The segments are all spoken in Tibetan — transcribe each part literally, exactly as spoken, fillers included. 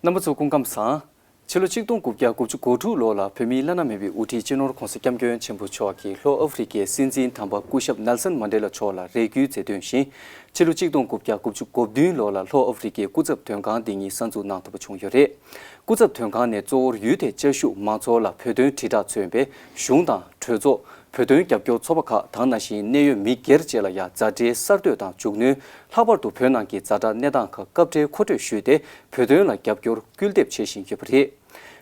རྣམ་པ་ཚོ་སྐུ་ཁམས་བཟང་། ཕྱི་ལོ་ཆིག་སྟོང་དགུ་བརྒྱ་དགུ་བཅུ་གོ་དྲུག་ལོ་ལ་བོད་མིའི་བླ་ན་མེད་པའི་དབུ་ཁྲིད་སྤྱི་ནོར་༸གོང་ས་༸སྐྱབས་མགོན་ཆེན་པོ་མཆོག་གིས་ལྷོ་ཨ་ཧྥེ་རི་ཁའི་སྲིད་འཛིན་དམ་པ་སྐུ་ཞབས་ནེལ་སན་མན་ཌེ་ལ་མཆོག་ལ་རེ་སྐུལ་མཛད་དོན་བཞིན། ཕྱི་ལོ་ཆིག་སྟོང་དགུ་བརྒྱ་དགུ་བཅུ་གོ་བདུན་ལོ་ལ་ལྷོ་ཨ་ཧྥེ་རི་ཁའི་སྐུ་ཚབ་དོན་ཁང་འདི་ཉིད་གསར་འཛུགས་གནང་ཐུབ་པ་བྱུང་ཡོད་རེད། སྐུ་ཚབ་དོན་ཁང་ནས་གཙོ་བོར་ཡུལ་དེའི་བཅའ་བཞུགས་མང་ཚོགས་ལ་བོད་དོན་དྲིལ་བསྒྲགས་མཚོན་པའི་གཞུང་དང་གྲོས་ཚོགས། བོད་དོན་རྒྱབ་སྐྱོར་ཚོགས་པ་ཁག་དང་ནང་བཞིན་གནད་ཡོད་མི་སྒེར་བཅས་ལ་ཡང་མཛའ་འབྲེལ་གསར་གཏོད་དང་མཇུག་གནོན། ལྷག་པར་དུ་བོད་ནང་གི་ཛ་དྲག་གནས་སྟངས་ཁག་སྐབས་འཕྲལ་མཁོ་སྤྲོད་ཞུས་ཏེ་བོད་དོན་ལ་རྒྱབ་སྐྱོར་སྐུལ་འདེབས་བྱེད་བཞིན་ཡོད་པ་རེད།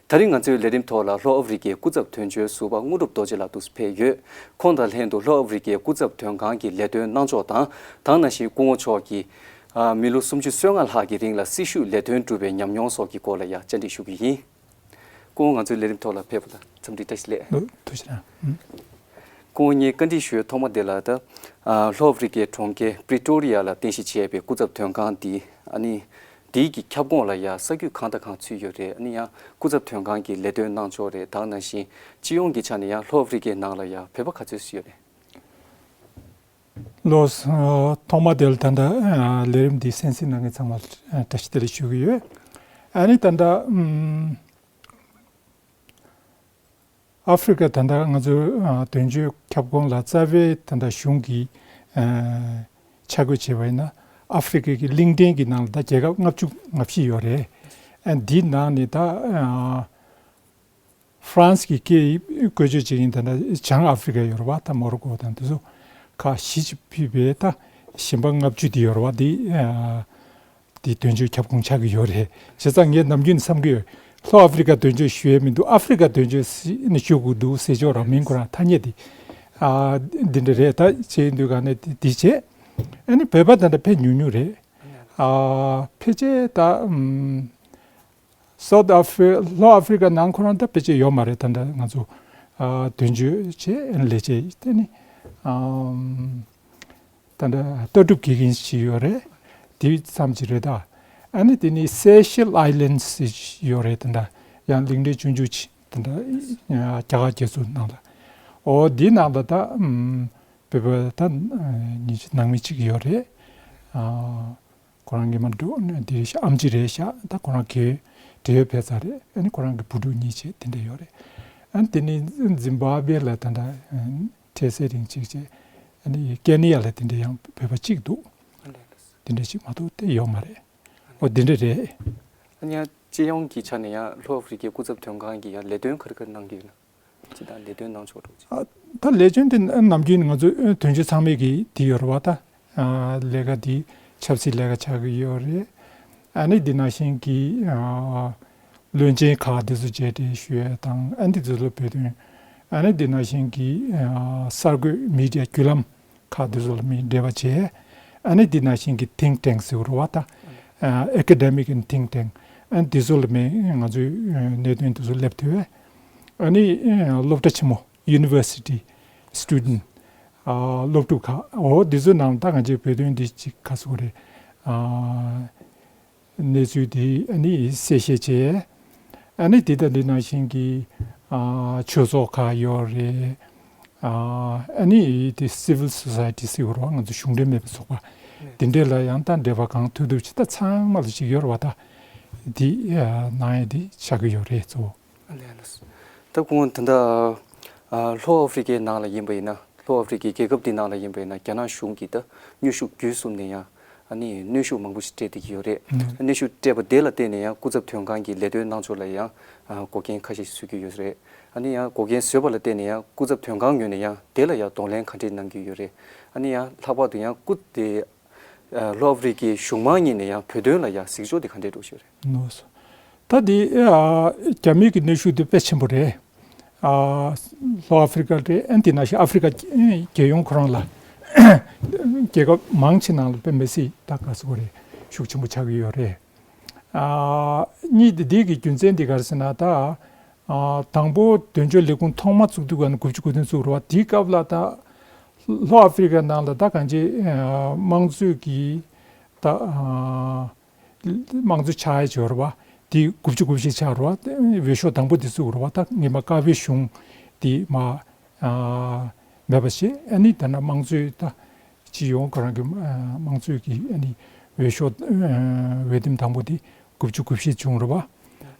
ད་རིང་ང་ཚོའི་ལས་རིམ་ཐོག་ལ་ལྷོ་ཨ་ཧྥེ་རི་ཁའི་སྐུ་ཚབ་དོན་གཅོད་ཟུར་པ་དངོས་གྲུབ་རྡོ་རྗེ་ལགས་འདུག་སེ་ཕེབས་ཡོད། ཁོང་དང་ལྷན་དུ་ལྷོ་ཨ་ཧྥེ་རི་ཁའི་སྐུ་ཚབ་དོན་ཁང་གི་ལས་དོན་གནང་ཕྱོགས་དང་། དེ་ནང་བཞིན་སྐུ་ངོ་མཆོག་གིས་ཨ་མི་ལོ་སུམ་ཅུ་སོ་ལྔ་ལྷག་གི་རིང་ལ་སྲི་ཞུ་ལས་དོན་བསྒྲུབས་པའི་ཉམས་མྱོང་སོགས་ཀྱི་སྐོར་ལ་ཡང་བཅར་འདྲི་ཞུ་གི་ཡིན། སྐུ་ངོ་ང་ཚོའི་ལས་རིམ་ཐོག་ལ་ཕེབས་པ་དང་འཚམས་འདྲི་བཀྲ་ཤིས་བདེ་ལེགས། ལགས་ཐུགས་རྗེ་གནང་། ཨུམ། སྐུ་ངོ་ངས་བཀའ་འདྲི་ཞུ་ཡས་ཐོག་མ་དེ་ལ་ད། ཨ་ལྷོ་ཨ་ཧྥེ་རི་ཁའི་གྲོང་ཁྱེར་པི་རི་ཊོ་རི་ཡ་ལ་རྟེན་གཞི་བྱས་པའི་སྐུ་ཚབ་དོན་ཁང་འདི་ཨ་ནི། འདིའི་གི་ཁྱབ་ཁོངས་ལ་ཡ་ས་རྒྱུས་གང་དང་གང་ཚུད་ཡོད་རེད། ཨ་ནི་ཡང་སྐུ་ཚབ་དོན་ཁང་གི་ལས་དོན་གནང་ཕྱོགས་རེད། དེ་ནང་བཞིན་སྤྱི་ཡོངས་ཀྱི་ཆ་ནས་ཡང་ལྷོ་ཨ་ཧྥེ་རི་ཁའི་ནང་ལ་ཡ་བོད་པ་ག་ཚོད་ཙམ་ཡོད་རེད། ལགས་སོ། ཐོག་མ་དེ་ལ་ད་ལྟ་ཨ་ལས་རིམ་འདི་གསན་གཟིགས་གནང་མཁན་ཚང་མར་ཨ་བཀྲ་ཤིས་བདེ་ལེགས་ཞུ་གི་ཡོད། ཨ་ནི་ད་ལྟ་ཨམ་ཨ་ཧྥེ་རི་ཁ་ད་ལྟ་ང་ཚོའི་ཨ་དོན་གཅོད་ཁྱབ་ཁོངས་ལ་རྩ་བའི་ད་ལྟ་གཞུང་གིས་ཨ་ཆ་བགོས་བྱས་པ་ཡིན་ན་ཨ་ཧྥེ་རི་ཁ་གི་གླིང་ཕྲན་གྱི་ནང་ལ་ད་རྒྱལ་ཁབ་ལྔ་བཅུ་ང་བཞི་ཡོད་རེད། ཨ་འདི་ནང་ནས་ད་ཨ་ཧྥ་རན་སི་གི་སྐད་ཡིག་བཀོལ་སྤྱོད་བྱེད་མཁན་ད་ལྟ་བྱང་ཨ་ཧྥེ་རི་ཁ་ཡོད་རེད་བ། ད་མོ་རོ་ཀོ་དང་དེ་ཚོ་ཁག་བཞི་ཅིག་ཕུད་པའི་ད་གཞན་པ་ལྔ་བཅུ་དེ་ཡོད་རེད་བ། དེ་ཨ་དེ་དོན་གཅོད་ཁྱབ་ཁོངས་ཆགས་ཀྱི་ཡོད་རེད། བྱས་ཙང་ངས་ནམ་རྒྱུན་བསམ་གྱི་ཡོད། ལྷོ་ཨ་ཧྥེ་རི་ཁ་དོན་གཅོད་ཞུ་ཡས་མི་འདུག་ཨ་ཧྥེ་རི་ཁ་དོན་གཅོད་ནས་ཞུ་དགོས་འདུག་ཟེར་ཆོག་ར། མིང་ཁོ་རང་ཐ་སྙད་དེ་ཨ་འདི་འདྲ་རེད། ད་བྱས་དུས་ག་ནས་དེ་བྱས། ཨ་ནི་བོད་པ་ད་ལྟ་ཕེབས་ཉུང་ཉུང་རེད། ཨ་ཕལ་ཆེར་ད་ཨམ། སའུ་ཐི་ཨ་ཧྥེ་ལྷོ་ཨ་ཧྥེ་རི་ཁ་ནང་ཁོ་རང་ད་ཕལ་ཆེར་ཡོད་མ་རེད། ད་ལྟ་ང་ཚོ་ཨ་དོན་གཅོད་བྱས་ལས་བྱེད་དེ་ནི་ཨམ་ད་ལྟ་ལྟ་གྲུབ་དགེ་རྒན་ཞིག་ཡོད་རེད། དེ་ཙམ་ཅིག་རེད་ད། ཨ་ནི་དེ་ནི་སེ་ཤེལ་ཨའི་ལེན་ཌི་ཡོད་རེད། ད་ལྟ་ཡང་གླིང་ཕྲན་ཆུང་ཆུང་ཅིག་ད་ལྟ་རྒྱ་གར་རྒྱལ་ཚོགས་ནང་ལ། འོ་དེ་ནང་ལ་ད་ཨམ་བོད་པ་ད་ཉི་ཤུ་ནང་མི་གཅིག་ཡོད་རེད། ཨ་ཁོ་རང་གི་མ་འགྲོ་ནས་དེ་རེད་ཤག་ཨེམ་ཆི་རེད་ཤག་ད་ཁོ་རང་གི་འབྲེལ་ཡོད་ཕེབས་ཚར་རེད། ཨ་ནི་ཁོ་རང་གི་བུ་ཕྲུག་གཉིས་བྱས་དེ་འདྲ་ཡོད་རེད། ཨ་ནི་དེ་ནི་ཛིམ་བྷ་བྷེ་ལ་ད་ལྟ་འཕྲལ་སེལ་རིང་གཅིག་བྱས། ཨ་ནི་ཀེ་ནི་ཡ་ལ་དེ་འདྲ་ཡང་བོད་པ་གཅིག་འདུག་དེ་འདྲ་ཞིག་མ་གཏོགས་དེ་ཡོད་མ་རེད། འོ་དེ་འདྲ་རེད། ཨ་ནི་ཡང་སྤྱི་ཡོངས་ཀྱི་ཆ་ནས་ཡང་ལྷོ་ཨ་ཧྥེ་རི་ཁའི་སྐུ་ཚབ་དོན་ཁང་གིས་ཡང་ལས་དོན་ག་རེ་ག་རེ་གནང་གི་ཡོད་ན། སྤྱི་བཏང་ལས་དོན་གནང་ཕྱོགས་འདྲ་བོ་ཅིག་ཨ་ད་ལས་དོན་དེ་ནམ་རྒྱུན་ང་ཚོ་དོན་གཅོད་ཚང་མས་ཀྱི་དེ་ཡོད་རེད་བ། ད་ཨ་ལས་ཀ་དེ་ཆབ་སྲིད་ལས་ཀ་ཆགས་ཀྱི་ཡོད་རེད། ཨ་ནི་དེ་ནང་བཞིན་གྱི་ཨ་བློན་ཆེན་ཁག་དེ་ཚོ་མཇལ་འཕྲད་ཞུ་ཡས་དང་། ཨ་ནི་དེ་ཚོ་ལ་བོད་དོན། ཨ་ནི་དེ་ནང་བཞིན་གྱི་ཨ་གསར་འགོད་མི་ཌི་ཡ་བརྒྱུད་ལམ་ཁག་དེ་ཚོ་ལ་མི་འབྲེལ་བ་བྱས། ཨ་ནི་དེ་ནང་བཞིན་གྱི་think tank ཟེར་བ་རེད་བ། ད་ཨ་academic and think tank ཨ་ནི་དེ་ཚོ་ལ་མི་ང་ཚོའི་གནད་དོན་དེ་ཚོ་སླེབས་ཐུབ་པས། ཨ་ནི་ཨ་སློབ་གྲྭ་ཆེན་མོ་university student ཨ་སློབ་ཕྲུག་ཁག་འོ་འདི་ཚོ་ནང་ད་ང་ཚོའི་བོད་དོན་འདི་གཅིག་ག་ཟེར་དགོས་རེད། ཨ་གནས་ཚུལ་འདི་ཨ་ནི་གསལ་བཤད་བྱས། ཨ་ནི་འདི་དང་འདི་ནང་བཞིན་གྱི་ཨ་ཆོས་ཚོགས་ཁག་ཡོད་རེད། ཨ་ཨ་ནི་འདི་civil society ཟེར་དགོས་རེད་བ། ང་ཚོ་གཞུང་འབྲེལ་མེད་པའི་ཚོགས་པ་འདི་འདྲས་ལ་ཡང་ད་འབྲེལ་བ་གང་ཐུབ་ཐུབ་བྱེད། ད་ཚང་མ་ལ་ཅིག་ཡོད་རེད་བ། ད་འདི་ཨ་གནང་ཡས་འདི་ཆགས་ཀྱི་ཡོད་རེད་གཙོ་བོ། ལགས་ལགས། ད་ཁོང་ད་ལྟ་ཨ་ལྷོ་ཨ་ཧྥེ་རི་ཁའི་ནང་ལ་ཡིན་པ་ཡིན་ན། ལྷོ་ཨ་ཧྥེ་རི་ཁའི་རྒྱལ་ཁབ་འདི་ནང་ལ་ཡིན་པ་ཡིན་ན། རྒྱ་ནག་གཞུང་གིས་ད་གནོན་ཤུགས་བརྒྱུད་གསུམ་ནས་ཡང་ཨ་ནི་གནོན་ཤུགས་མང་པོ་ཞིག་སྤྲད་བསྡད་ཀྱི་ཡོད་རེད། ཨ་གནོན་ཤུགས་སྤྲད་པ་དེ་ལ་བརྟེན་ནས་ཡང་སྐུ་ཚབ་དོན་ཁང་གི་ལས་དོན་གནང་ཕྱོགས་ལ་ཡང་ཨ་འགོག་རྐྱེན་ཁ་ཤས་ཤིག་བཟོ་གི་ཡོད་རེད། ཨ་ནི་ཡང་འགོག་རྐྱེན་བཟོས་པ་ལ་བརྟེན་ནས་ཡང་སྐུ་ཚབ་དོན་ཁང་ངོས་ནས་ཡང་དེ་ལ་ཡང་གདོང་ལེན་ག་འདྲས་གནང་གི་ཡོད་རེད། ཨ་ནི་ཡང་ལྷག་པར་དུ་ཡང་སྐུ་དེ་ཨ་ལྷོ་ཨ་ཧྥེ་རི་ཁའི་གཞུང་མང་གཉིས་ནས་ཡང་བོད་དོན་ལ་ཡང་གཟིགས་ཕྱོགས་དེ་ག་འདྲས་འདྲ་བོ་ཞིག་རེད། ནོ། ད་དེ་ཨ་རྒྱ་མི་གི་གནོན་ཤུགས་དེ་དཔེ་ཆེན་པོ་རེད། ཨ་ལྷོ་ཨ་ཧྥེ་རི་ཁ་རེད། ཨ་དེ་ནང་བཞིན་ཨ་ཧྥེ་རི་ཁ་རྒྱལ་ཡོངས་ཁོ་རང་ལ་རྒྱལ་ཁབ་མང་ཆེ་ནང་ལ་དཔེ་མི་སྲིད་ད་ག་ཟེར་དགོས་རེད། ཤུགས་ཆེན་པོ་ཆགས་ཀྱི་ཡོད་རེད། ཨ་གཉིས་དེ་དེ་གི་རྒྱུ་མཚན་དེ་ག་རེ་ཟེར་ན། ད་ཨ་དང་པོ་དོན་གཅོད་ལས་ཁུངས་ཐོག་མ་བཙུགས་དུས་ག་ནས་དགུ་བཅུ་གོ་བདུན་བཙུགས་རེད་བ། དེའི་སྐབས་ལ་ད་ལྷོ་ཨ་ཧྥེ་རི་ཁ་ནང་ལ་ད་གང་ཅི་ཨ་དམངས་གཙོའི་གི་ད་ཨ་དམངས་གཙོ་ཆགས་ཡ་ཅིག་ཡོད་རེད་བ། དེ་དགུ་བཅུ་གོ་བཞི་ཆགས་རེད་བ། འོས་ཤོག་དང་པོ་དེ་བཙུགས་རེད་བ། ད་སྔོན་མ་ཀ་བའི་གཞུང་དེ་མ་ཨ་མེད་པ་བྱས། ཨ་ནི་ད་ནི་དམངས་གཙོའི་ད་སྤྱི་ཡོངས་ཁོ་རང་གི་ཨ་དམངས་གཙོའི་གི་ཨ་ནི་འོས་ཤོག་ཨ་འོས་འདེམས་དང་པོ་དེ་ དགུ་བཅུ་གོ་བཞི་བྱུང་རེད་བ།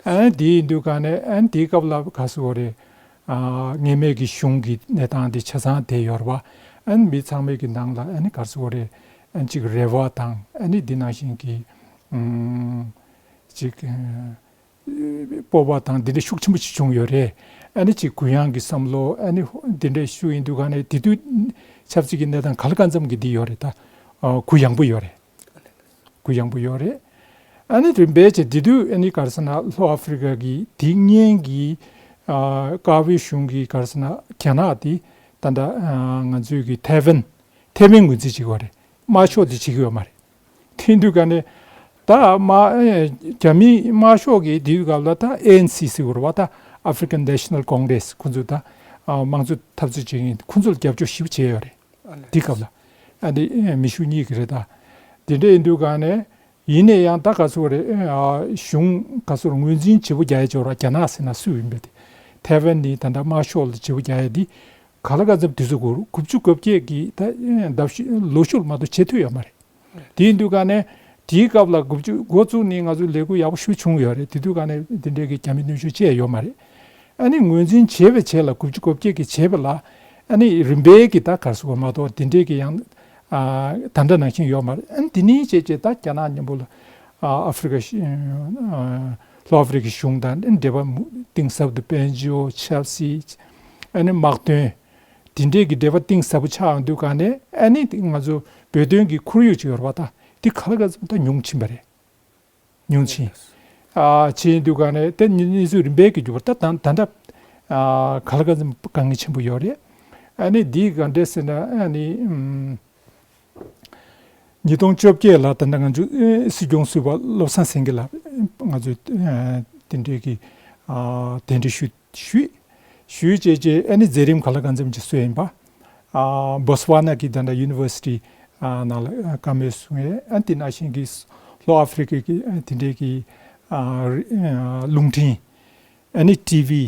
ཨ་ནི་དེ་ཡིན་དུས་ག་ནས་ཨ་ནི་དེའི་སྐབས་ལ་ག་ཟེར་དགོས་རེད། ཨ་ངེས་མེད་ཀྱི་གཞུང་གི་གནས་སྟངས་དེ་ཆ་ཚང་དེ་ཡོད་རེད་བ། ཨ་ནི་མི་ཚང་མའི་གི་ནང་ལ་ཨ་ནི་ག་ཟེར་དགོས་རེད། ཨ་ནི་ཅིག་རེ་བ་དང་ཨ་ནི་འདི་ནང་བཞིན་གྱི་ཨུམ་ཅིག་ཨ་སྤོབས་པ་དང་འདི་འདྲ་ཤུགས་ཆེན་པོ་ཞིག་བྱུང་ཡོད་རེད། ཨ་ནི་ཅིག་གུ་ཡངས་ཀྱི་བསམ་བློ་ཨ་ནི་འདི་འདྲ་ཞུ་ཡིན་དུས་ག་ནས་དེ་དུས་ཆབ་སྲིད་ཀྱི་གནས་སྟངས་ག་ལ་གང་འཚམ་གྱི་འདི་ཡོད་རེད་ད། ཨ་གུ་ཡངས་པོ་ཡོད་རེད། གུ་ཡངས་པོ་ཡོད་རེད། ཨ་ནི་རིམ་པས་བྱས་དེ་དུས་ཨ་ནི་ག་རེ་ཟེར་ན་ལྷོ་ཨ་ཧྥེ་རི་ཀ་གི་དེ་སྔོན་གྱི་ཨ་ཀ་བའི་གཞུང་གི་ག་རེ་ཟེར་ན་རྒྱ་ནག་དེ་ད་ལྟ་ཨ་ང་ཚོའི་གི་ཐའེ་ཝན་ཐའེ་ཝན་ངོས་འཛིན་བྱེད་ཀྱི་ཡོད་རེད། དམར་ཤོག་དེ་བྱེད་ཀྱི་ཡོད་མ་རེད། དེ་དུས་ག་ནས་ད་དམར་རྒྱ་མི་དམར་ཤོག་གི་དེ་དུས་སྐབས་ལ་ད་ཨེ་ཨེན་སི་ཟེར་གྱི་རེད་བ། ད་African National Congress ཁོ་ཚོ་ད་ཨ་དམངས་གཙོ་འཐབ་རྩོད་བྱེད་མཁན་ཁོ་ཚོ་ལ་རྒྱབ་སྐྱོར་ཞེ་པོ་བྱས་ཡོད་རེད། དེ་སྐབས་ལ་ཨ་ནི་མི་ཤུགས་གཉིས་ཀྱི་རེད་ད། དེ་འདྲ་ཡིན་དུས་ག་ནས་ཡིན་ན་ཡང་ད་ག་ཚོད་རེད། ཨ་གཞུང་ག་ཚོད་ངོས་འཛིན་བྱེད་པོ་རྒྱག་ཡ་ཅོག་ར་རྒྱ་ནག་ཟེར་ན་སུ་ཡིན་པས་དེ། ཐའེ་ཝན་ནི་ད་ལྟ་དམར་ཤོག་ལ་བྱེད་པོ་རྒྱག་ཡ་དེ་ག་ལ་ག་ཚོད་དུས་ཚོད་འགོར་དགུ་བཅུ་གོ་བརྒྱད་ཀྱི་ད་ཟླ་ཤུ་ལོ་ཤུར་མ་གཏོགས་བྱེད་ཐུབ་ཡོད་མ་རེད། དེ་ཡིན་དུས་ག་ནས་དེའི་སྐབས་ལ་དགུ་བཅུ་འགོ་བཙུགས་ནས་ང་ཚོ་ལས་འགུལ་ཡག་པོ་ཞིག་བྱུང་ཡོད་རེད། དེ་དུས་ག་ནས་དེ་འདྲའི་གི་རྒྱ་མི་གནོན་ཤུགས་བཅས་ཡོད་མ་རེད། ཨ་ནི་ངོས་འཛིན་བྱས་པའི་རྗེས་ལ་དགུ་བཅུ་གོ་བརྒྱད་ཀྱི་བྱས་པ་ལ་ཨ་ནི་རིམ་པས་ཀྱི་ད་ག་རེ་ཟེར་དགོས་མ་གཏོགས་དེ་འདྲའི་གི་ཡང་ཨ་ད་ལྟ་ནང་བཞིན་ཡོད་མ་རེད། ཨ་ནི་དེ་ནས་བྱས་བྱས་ད་རྒྱ་ནག་མཉམ་པོ་ལ་ཨ་ཨ་ཧྥེ་རི་ཀ་ཤི་ཨ་ལྷོ་ཨ་ཧྥེ་རི་ཀའི་གཞུང་དང་ཨ་ནི་འབྲེལ་བ་མུ་གཏིང་ཟབ་ཏུ་དཔལ་འབྱོར་ཆབ་སྲིད་ཨ་ནི་དམག་དོན་དེ་འདྲའི་གི་འབྲེལ་བ་གཏིང་ཟབ་པོ་ཆགས་ཡོང་དུས་ག་ནས་ཨ་ནི་ང་ཚོ་བོད་དོན་གྱི་ཁོར་ཡུག་ཅིག་ཡོད་རེད་བ། ད་དེ་ག་ལ་ག་ཚོད་ད་ཉུང་ཕྱིན་པ་རེད། ཉུང་ཕྱིན། ཨ་བྱས་ཡིན་དུས་ག་ནས་དེ་གནས་ཚུལ་རིམ་པས་ཀྱི་འགྱུར་བ་ད་ད་ད་ལྟ་ཨ་ག་ལ་ག་ཚོད་དཀའ་ངལ་ཆེན་པོ་ཡོད་རེད། ཨ་ནི་འདི་ག་འདྲས་ཟེར་ན་ཨ་ནི་ཨུམ། ཉིས་སྟོང་བཅོ་བརྒྱད་ལ་ད་ལྟ་ང་ཚོ་ཨེ་སྲིད་སྐྱོང་ཟུར་པ་བློ་བཟང་སེང་གེ་ལགས་ང་ཚོས་ཨེ་དེ་འདྲའི་གི་ཨ་གདན་འདྲེན་ཞུས་ཞུས་ཞུས་བྱས་རྗེས་ཨ་ནི་མཛད་རིམ་ག་ལ་གང་འཚམ་ཅིག་བཟོས་ཡིན་པ། ཨ་བོ་སི་ཝ་ན་གི་ད་ལྟ་ཡུ་ནི་ཝར་སི་ཊི་ཨ་ནང་ལ་ཨ་བཀའ་མོལ་གསུང་ཡས། ཨ་དེ་ནང་བཞིན་གི་ལྷོ་ཨ་ཧྥེ་རི་ཀའི་གི་ཨ་དེ་འདྲའི་གི་ཨ་རི་ཨ་རླུང་འཕྲིན་ཨ་ནི་ཊི་ཝི་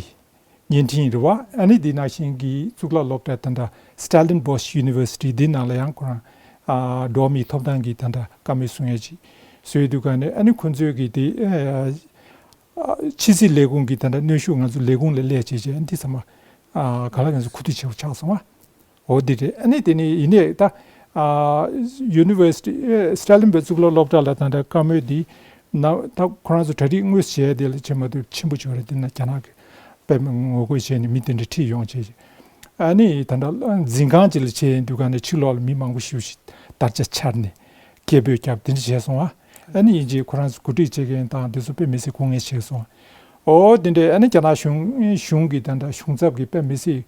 བརྙན་འཕྲིན་རེད་བ། ཨ་ནི་འདི་ནང་བཞིན་གྱི་གཙུག་ལག་སློབ་གྲྭ་ད་ལྟ་Stellenbosch University འདི་ནང་ལ་ཡང་ཁོ་རང་ཨ་འགྲོ་བ་མིའི་ཐོབ་ཐང་གི་ད་ལྟ་བཀའ་མོལ་གསུང་ཡས་ཅིག་བཟོས་འདུག་ག་ནས་ཨ་ནི་ཁོ་ཚོས་གི་དེ་ཨ་ཕྱི་སྲིད་ལས་ཁུངས་ཀྱི་ད་ལྟ་གནོན་ཤུགས་ང་ཚོ་ལས་ཁུངས་ལ་སླེབས་བྱས་བྱས་ཨ་ནི་འདི་ཚང་མ་ཨ་ག་ལ་ང་ཚོ་ཁུ་བསྡུ་བྱེད་དགོས་ཆགས་སོང་བ། འོ་འདི་རེད། ཨ་ནི་དེ་ནི་ཡིན་ནའི་ད་ཨ་University ཨེ་Stellenbosch གཙུག་ལག་སློབ་གྲྭ་ལ་ད་ལྟ་བཀའ་མོལ་འདི་ན་ད་ཁོ་རང་ཚོ་གྲ་སྒྲིག་དངོས་སུ་བྱས་དེ་ལ་བྱེད་མ་ཐུབ་ཆེན་པོ་བྱུང་རེད། དེ་ན་རྒྱ་ནག་གི་དཔེ་ངོ་རྒོལ་བྱས་ནས་མི་དེ་འདྲ་ཁྲིད་ཡོང་བྱས། ཨ་ནི་ད་ལྟ་འཛིན་ཁང་ཅིག་ལ་བྱས་ཡིན་དུས་ག་ནས་ཕྱི་ལོགས་ལ་མི་མང་པོ་ཞེ་པོ་ཞིག་དར་ཆ་འཕྱར་ནས་སྐད་འབོད་བརྒྱབ་དེ་འདྲ་བྱས་སོང་ཨ། ཨ་ནི་ཡིན་གྱི་ཁོ་རང་ཚོ་གོ་སྒྲིག་བྱེད་མཁན་དང་དེ་ཚོ་དཔེ་མི་སྲིད་སྐུ་ངལ་ཆེ་སོང་། ཨོ་དེ་འདྲའི་ཨ་ནི་རྒྱ་ནག་གཞུང་གཞུང་གི་ད་ལྟ་གཞུང་ཚབ་ཀྱི་དཔེ་མི་སྲིད་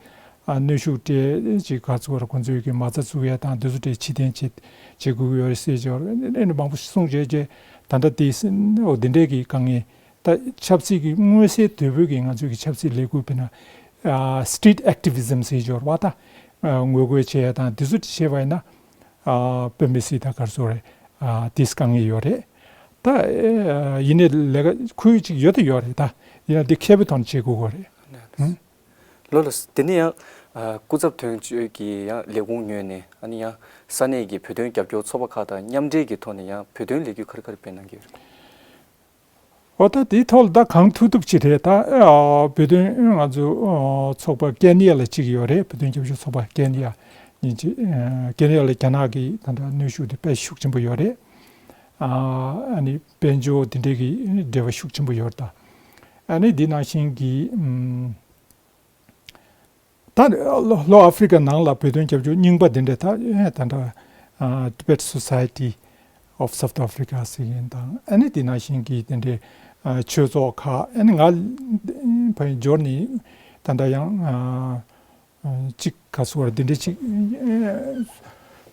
ཨ་གནོན་ཤུགས་སྤྲད་ཅིག་ག་ཚོད་ར་ཁོ་ཚོའི་གི་མ་རྩ་བཙུགས་ཡ་དང་དེ་ཚོ་སྤྲད་ཕྱིར་འཐེན་བྱེད་བྱེད་དགོས་ཀྱི་ཡོད་རེད་ཟེར་ཅིག་ཨ་ནི་མང་པོ་གསུངས་བྱས་རྗེས་ད་ལྟ་དེ་ཨོ་དེ་འདྲའི་གི་དཀའ་ངལ་ད་ཆབ་སྲིད་ཀྱི་མངོན་གསལ་དོད་པོའི་གི་ང་ཚོའི་གི་ཆབ་སྲིད་ལས་འགུལ་སྤེལ་ན་ཨ་street activism ཟེར་ཅིག་ཡོད་རེད་བ། ད་ཨ་ངོ་རྒོལ་བྱེད་ཡ་དང་དེ་ཚོ་བྱས་པ་ཡིན་ན། ཨ་དཔེ་མི་སྲིད་ད་ག་རེ་ཟེར་རེད། ཨ་དེས་དཀའ་ངལ་ཡོད་རེད། ད་ཨ་ཡིན་ནའི་ལས་ཀ་ཁུལ་གཅིག་ཡོད་དེ་ཡོད་རེད། ད་ཡིན་ན་འདི་མཁས་པའི་ཐོག་ནས་བྱེད་དགོས་ཀྱི་རེད། ཨང་། ལོ་ལ་དེ་ནས་ཡང་ཨ་སྐུ་ཚབ་དོན་གཅོད་ཀྱི་ཡང་ལས་ཁུངས་ངོས་ནས་ཨ་ནི་ཡང་ས་གནས་ཀྱི་བོད་དོན་རྒྱབ་སྐྱོར་ཚོགས་པ་ཁག་དང་མཉམ་འབྲེལ་གྱི་ཐོག་ནས་ཡང་བོད་དོན་ལས་འགུལ་ག་རེ་ག་རེ་སྤེལ་གནང་གི་ཡོད་རེད། འོ་ད་དེའི་ཐོག་ལ་ད་གང་ཐུབ་ཐུབ་ཅིག་རེད། ད་ཨ་བོད་དོན་ང་ཚོ་ཨ་ཚོགས་པ་ཀེན་ཡ་ལ་གཅིག་ཡོད་རེད། བོད་དོན་རྒྱབ་སྐྱོར་ཚོགས་པ་ཀེན་ཡ་ཡིན་གཅིག་ཨ་ཀེན་ཡ་ལ་རྒྱ་ནག་གི་ད་ལྟ་གནོན་ཤུགས་དེ་དཔེ་ཤུགས་ཆེན་པོ་ཡོད་རེད། ཨ་ཨ་ནི་དཔལ་འབྱོར་དེ་འདྲའི་གི་འབྲེལ་བ་ཤུགས་ཆེན་པོ་ཡོད་རེད། ད་ཨ་ནི་འདི་ནང་བཞིན་གྱི་ཨམ། ད་ལྷོ་ལྷོ་ཨ་ཧྥེ་རི་ཀ་ནང་ལ་བོད་དོན་རྒྱབ་སྐྱོར་རྙིང་པ་འདི་འདྲ་ད་ད་ལྟ་ཨ་Tibet Society of South Africa ཟེར་མཁན་དང་ཨ་ནི་དེ་ནང་བཞིན་གྱི་དེ་འདྲའི་ཨ་ཆོས་ཚོགས་ཁག་ཨ་ནི་ང་ཕ་ཡི་འབྱོར་ནས་ད་ལྟ་ཡང་ཨ་ཨ་གཅིག་ག་ཟེར་བ་འདི་འདྲའི་གཅིག་ཨ་